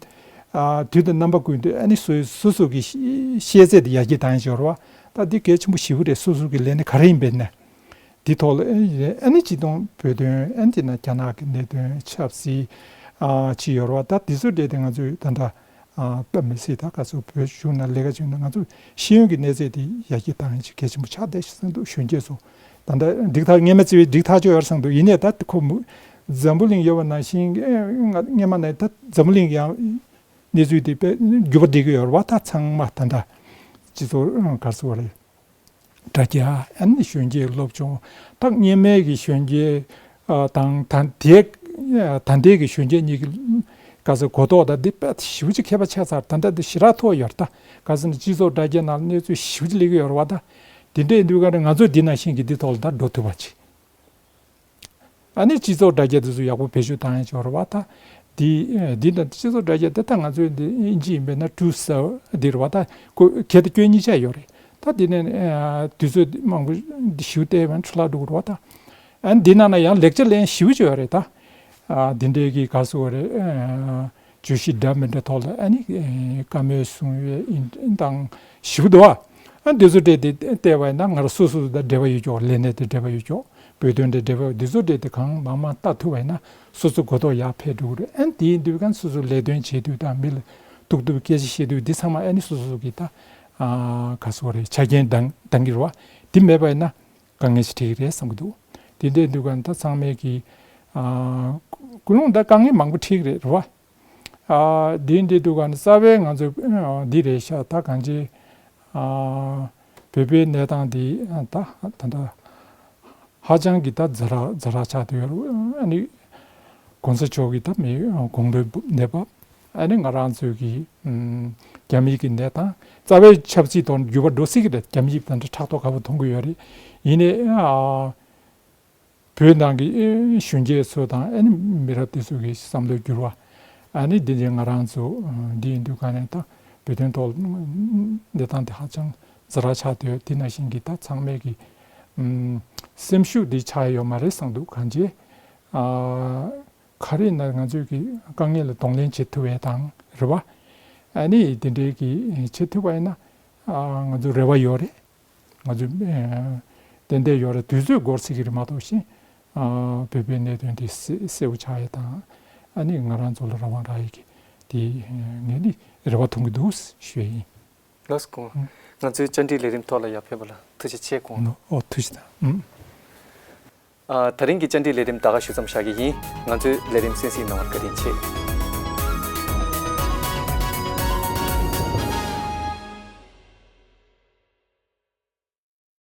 ཨ། དུས་དང་རྣམ་པ་ཀུན་ཏུ་ཨ་ནི་སོ་སོ་སོ་གི་ཤེས་ཤེས་ཚད་དེ་ཡར་རྒྱས་བཏང་ཡ་འབྱོར་བ་ད་འདི་གལ་ཆེན་པོ་ཞེ་པོ་རེད། སོ་སོ་གི་ལས་གནས་ག་རེ་ཡིན་པའི་ནས། འདི་ཐོག་ལ་ཨ་ནི་སྤྱི་དང་བོད་དོན་ཨ་ནི་དེ་ན་རྒྱ་ནག་གི་གནད་དོན་ཆབ་སྲིད་ཨ་ཅི་ཡོད་རེད་བ། ད་དེ་ཚོ་འདྲ་དེ་ང་ཚོས་ད་ལྟ་ཨ་དཔེ་མི་སྲིད་ད་ག་ཚོད་བོད་གཞུང་ན་ལས་ཀ་བྱུང་ན་ང་ཚོ་ཤེས་ཡོན་གྱི་གནས་ཚད་དེ་ཡར་རྒྱས་བཏང་ཡ་ཅིག་གལ་ཆེན་པོ་ཆགས་བསྡད་ཤག་བསམ་འདུག་གཞོན་སྐྱེས་ཚོ་ད་ལྟ་འགྲིག་ཐག་སྔས་མ་བརྩི་བའི་འགྲིག་ཐག་ཆོད་ཡོད་བསམ་འདུག་ཡིན་ནའི་ད་ཁོ་མུ་འཛམ་བུ་གླིང་ཡོད་པ་ནང་བཞིན་ཨ་སྔ་སྔས་མ་ནས་ད་འཛམ་བུ་གླིང་ཡང་གནས་ཚུལ་དེ་དཔེ་འགྱུར་བ་འགྲིག་གི་ཡོད་རེད་བ། ད་ཚང་མ་ད་ལྟ་སྤྱི་ཚོགས་ག་རེ་ཟེར་བ་རེད། དྲ་རྒྱ་ཨ་ནི་གཞོན་སྐྱེས་སློབ་སྦྱོང་ད་སྔས་མའི་གི་གཞོན་སྐྱེས་ཨ་དང་ད་ལྟའི་ད་ལྟའི་གི་གཞོན་སྐྱེས་གཉིས་ཀྱི་ག་ཚོད་གོ་རྟོགས་དང་འདི་དཔེ་ཞེ་པོ་ཅིག་ཁྱད་པར་ཆགས་ཚར། ད་ལྟ་འདི་ཞེ་དྲག་མཐོ་ཡོད་རེད། ད་ག་ཟེར་ན་སྤྱི་ཚོགས་དྲ་རྒྱ་ནང་གནས་ཚུལ་ཞེ་པོ་ཅིག་སླེབས་ཀྱི་ཡོད་རེད་བ། ད་འདི་འདྲའི་དུས་ག་ནས་ང་ཚོ་འདི་ནང་བཞིན་གི་འདི་ཐོག་ལ་ད་འགྲོ་ཐུབ་པ་ཅིག་ཨ་ནི་སྤྱི་ཚོགས་དྲ་རྒྱ་དེ་ཚོ་ཡག་པོ་བེད་སྤྱོད་བཏང་ཡ་ཅིག་ཡོད་རེད་བ། ད་འདི་འདི་འདྲ་སྤྱི་ཚོགས་དྲ་རྒྱ་དེ་ད་ང་ཚོའི་འདི་ཨིན་ཇི་ཡིན་པས་ན་ཊུ་ཟེར་འདི་རེད་བ། ད་ཁོ་གལ་ཏེ་སྐྱོན་གཉིས་ཆ་ཡོད་རེད། ད་འདི་ནས་ཨ་དུས་ཚོད་མང་པོ་འདི་ཞུ་བལྟས་པ་འཕྲོ་བརླག་འགྲོ་གི་རེད་བ། ད་ཨ་ནི་འདི་ནང་ན་ཡང་ལེགས་ཆ་ལེན་ཞེ་པོ་ཅིག་ཡོད་རེད། ད་ཨ་འདི་འདྲའི་གི་ག་ཟེར་བ་རེད། ཨ་བརྗོད་གཞི་འདྲ་མི་འདྲ་ཐོག་ལ་ཨ་ནི་ཨེ་བཀའ་མོལ་གསུང་ཡས་ཨིན་དང་ཞེ་པོ་འདུག་བ། ཨ་འདི་ཚོ་འདྲ་དེ་བལྟས་པ་ཡིན་ན་ང་རང་སོ་སོ་དང་འབྲེལ་བ་ཡོད་ཀྱོག་ལས་གནས་དེ་འབྲེལ་བ་ཡོད་ཀྱོག་བོད་དོན་དེ་འབྲེལ་བ་འདི་ཚོ་འདྲ་དེ་གང་མང་མང་ལྟ་ཐུབ་པ་ཡིན་ན་སོ་སོ་གོ་རྟོགས་ཡར་འཕེལ་འགྲོ་གི་རེད། ཨ་ནི་དེ་ཡིན་དུས་གང་སོ་སོ་ལས་དོན་བྱེད་དུས་དང་མི་ལ་ཐུག་ཐུག་སྐད་ཆ་བཤད་དུས་འདི་ཚང་མ་ཨ་ནི་སོ་སོ་གི་ད་ཨ་ག་ཟེར་བ་རེད། ཆ་རྐྱེན་འདང་འདང་གི་རེད་བ། འདི་མེད་པ་ཡིན་ན་དཀའ་ངལ་ཞིག་འཕྲད་ཀྱི་རེད་བསམ་གྱི་འདུག་དེ་འདྲ་འདུག་ག་ད་ཚང་མས་ཀྱི་ཨ་ཀུན་སློང་ད་དཀའ་ངལ་མང་པོ་འཕྲད་ཀྱི་རེད་རེད་བ། ཨ་འདི་འདྲ་འདུག་ག་ནི་རྩ་བའི་ང་ཚོ་ཨ་འདི་རེད་ཤག་ད་གང་ཅི་ཨ་བོད་པའི་གནས་སྟངས་འདི་ད་ད་ད་ཧ་ཅང་གི་ད་ཛ་དྲག་ཛ་དྲག་ཆགས་བསྡད་ཡོད་རེད། ཨ་ནི་གོང་ས་མཆོག་གི་ད་མི་དགུང་ལོའི་གནས་བབ། ཨ་ནི་ང་རང་ཚོའི་གི་ཨམ་རྒྱ་མིའི་གི་གནས་སྟངས་རྩ་བའི་ཆབ་སྲིད་ཐོག་འགྱུར་བ་འགྲོ་སྲིད་ཀྱི་རེད། རྒྱ་མི་དང་ཕྲག་དོག་དཀར་པོ་མཐོང་གི་ཡོད་རེད། ཡིན་ནའི་ཨ་བོད་ནང་གི་ཨེ་གཞོན་སྐྱེས་ཚོ་དང་ཨ་ནི་མི་རབས་དེ་ཚོ་གི་བསམ་བློ་འགྱུར་བ། ཨ་ནི་འདི་འདྲའི་ང་རང་ཚོ་ཨ་འདི་ཡིན་དུས་ག་ནས་ད་བོད་དོན་ཐོག་གནས་སྟངས་དེ་ཧ་ཅང་ཛ་དྲག་ཆགས་བསྡད་ཡོད། དེ་ནང་བཞིན་གྱི་ད་ཚང་མས་ཀྱི་ཨམ་སེམས་ཤུགས་འདི་ཆག་ཡོད་མ་རེད་བསམ་འདུག་གང་ཅི་ཨ་ག་རེ་ཡིན་ན་ང་ཚོས་ཀྱི་དཀའ་ངལ་ལ་གདོང་ལེན་བྱེད་ཐུབ་པའི་དང་རེད་བ། ཨ་ནི་དེ་འདྲའི་གི་བྱེད་ཐུབ་པ་ཡིན་ན་ཨ་ང་ཚོ་རེ་བ་ཡོད་རེད། ང་ཚོ་ཨ་ཏན་ཏན་ཡོད་རེད། དུས་ཚོད་འགོར་སྲིད་ཀྱི་རེད་མ་གཏོགས་ཤིང་ཨ་བོད་པའི་གནད་དོན་དེ་གསལ་གསལ་པོ་ཆགས་ཡས་དང་ཨ་ནི་ང་རང་ཚོ་ལ་རང་དབང་རག་ཡས་ཀྱི་དེ་ངས་ནི་རེ་བ་མཐོང་གི་འདུག་ཞུ་ཡས་ཡིན། ལགས་སོ། ང་ཚོའི་བཅར་འདྲིའི་ལས་རིམ་ཐོག་ལ་ཡར་ཕེབས་པ་ལ་ཐུགས་རྗེ་ཆེ་དགོངས། ཨོ་ཐུགས་རྗེ་གནང་། ཨ་ད་རིང་གི་བཅར་འདྲིའི་ལས་རིམ་ད་ག་ཞུ་མཚམས་བཞག་གི་ཡིན། ང་ཚོའི་ལས་རིམ་གསན་གཟིགས་གནང་བར་བཀའ་དྲིན་ཆེ།